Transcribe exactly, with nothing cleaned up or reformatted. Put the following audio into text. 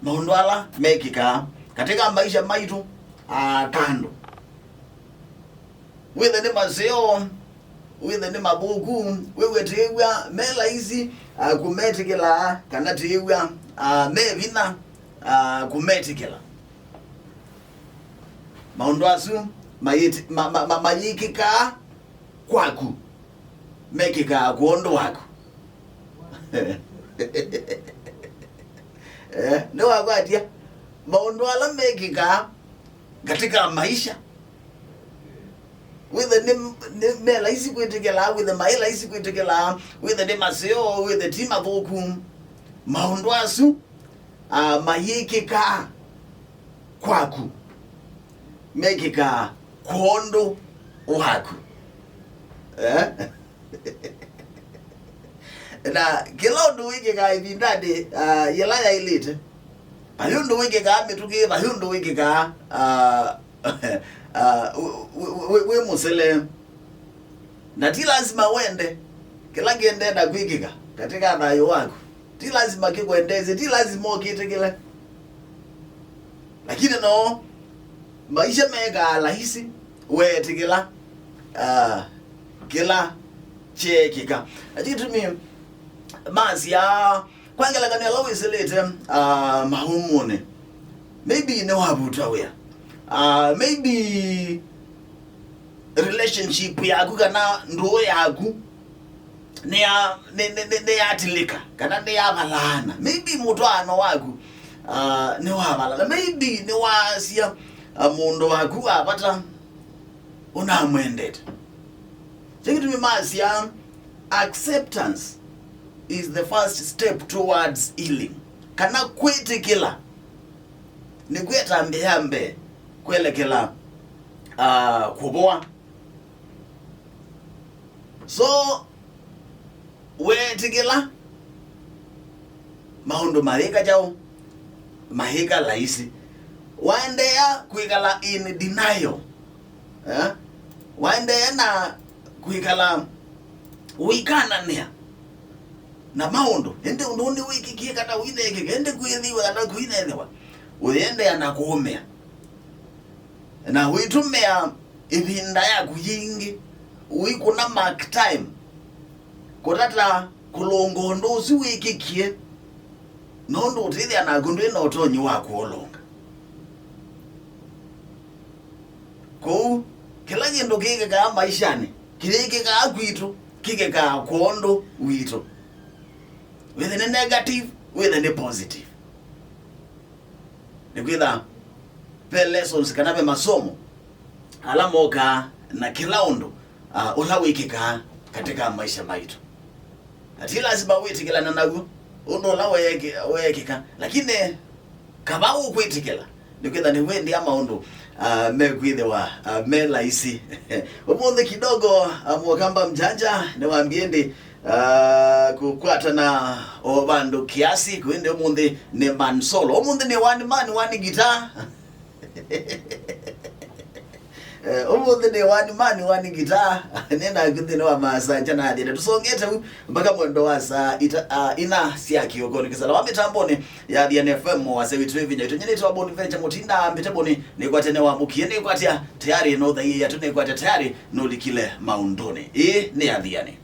maũndũ ala mekĩkaa katika maisha maitũ, ah, ta andũ. Wĩthe nĩ maseo, wĩthe nĩ mathũku, wĩw'e tĩĩw'a me laisi, ah, kũmetĩkĩla, kana tĩĩw'a, ah, me vinya, ah, kũmetĩkĩla. Maũndũ asu mayĩti-, ma-, ma-, ma-, mayĩkĩkaa kwaku, mekĩkaa kwondũ waku. Eh, nĩwakwatya maũndũ ala mekĩkaa katika maisha. Wĩthe nĩ, nĩ me laisi kwĩtĩkĩla, wĩthe maĩ laisi kwĩtĩkĩla, wĩthe nĩ maseo, wĩthe ti mathũku. Maũndũ asu, ah, mayĩkĩkaa kwaku, mekĩkaa kwondũ waku. Eh? Na kĩla ũndũ wĩkĩkaa ĩvindanĩ, ah, yĩla yaĩlĩte, vai ũndũ wĩkĩkaa mĩtũkĩ, vai ũndũ wĩkĩkaa, ah, ah, wĩ, wĩ, wĩ, wĩ mũsele. Na ti lazima wende kĩla kĩendee na kwĩkĩka katika thayũ waku. Ti lazima kĩkwendesye, ti lazima ũkĩtĩkĩle. Lakini no maisha mekaa laisi weetĩkĩla, ah, kĩla kyeekĩka. Na kĩtumi masya, kwa ngelekany'o ĩla wĩsĩlĩte, ah, maũmũnĩ, maybe nĩwavutwa wĩa. Ah, maybe relationship yaku kana ndũũ yaku nĩya-, nĩ-, nĩ-, nĩ-, nĩyatilĩka, kana nĩyavalaana. Maybe mũtwaano waku, ah, nĩwavalana. Maybe nĩwaasya, ah, mũndũ waku wa vata ũnamwendete. Kyo kĩtumi masya, acceptance is the first step towards healing. Kana kwĩtĩkĩla nĩkw'o ĩtambya ya mbee kwelekela, ah, kũvoa. So, weetĩkĩla, maũndũ mayĩka kyaũ? Mayĩka laisi. Waendeea kwĩkala in denial, eh? Waendeea na kwĩkala ũikananĩa na maũndũ, ĩndĩ ũndũ ũũ nĩwĩkĩkie kana ũineekĩka, ĩndĩ kwĩthĩwa kana kũinethĩwa, ũyĩendeea na kũũmĩa. Na ũitũmĩa ĩvinda yaku yingĩ ũikũna mark time kũtata kũlũnga ũndũ ũsu wĩkĩkie, nũndũ ũtĩthĩa naku ndwĩ na ũtonyi wa kũũlũnga. Kwoou, kĩla kĩndũ kĩkĩkaa maishanĩ, kĩyĩkĩkaa kwitũ, kĩkĩkaa kwondũ witũ. Wĩthe nĩ negative, wĩthe nĩ positive. Nĩkwĩtha ve lessons kana ve masomo ala mokaa na kĩla ũndũ, ah, ũla wĩkĩkaa katika maisha maitũ. Na ti lazima wĩtĩkĩlane naw'o ũndũ ũla weeke-, weekĩka, lakini kava ũkwĩtĩkĩla, nĩkwĩtha nĩwendea maũndũ, ah, mekwĩthĩwa, ah, me laisi. Ũmũnthĩ kidogo, ah, Mũkamba Mjanja nĩwambie ndĩ, ah, kũkwatana o vandũ kiasi, kwĩndĩ ũmũnthĩ nĩ mansolo. Ũmũnthĩ nĩ one man, one guitar. Eh, ũmũnthĩ nĩ one man, one guitar. Nĩ naku nthĩnĩ wa Maasanja na Athiani. Tũsongete u mpaka mwendo wa saa ita-, ah, ina sya kĩoko. Nĩ kĩsala wa mĩtambonĩ ya Athiani F M, wasya witũ wĩ vinya witũ. Nyie nĩtwa Bonaventure Mũtinda, mbĩte Boni, nĩkwatya nĩwamũkie, nĩkwatya tayarĩ nũthaie yatũ, nĩkwatya tayarĩ nũlikile maũndũnĩ. Ĩĩ nĩ Athiani.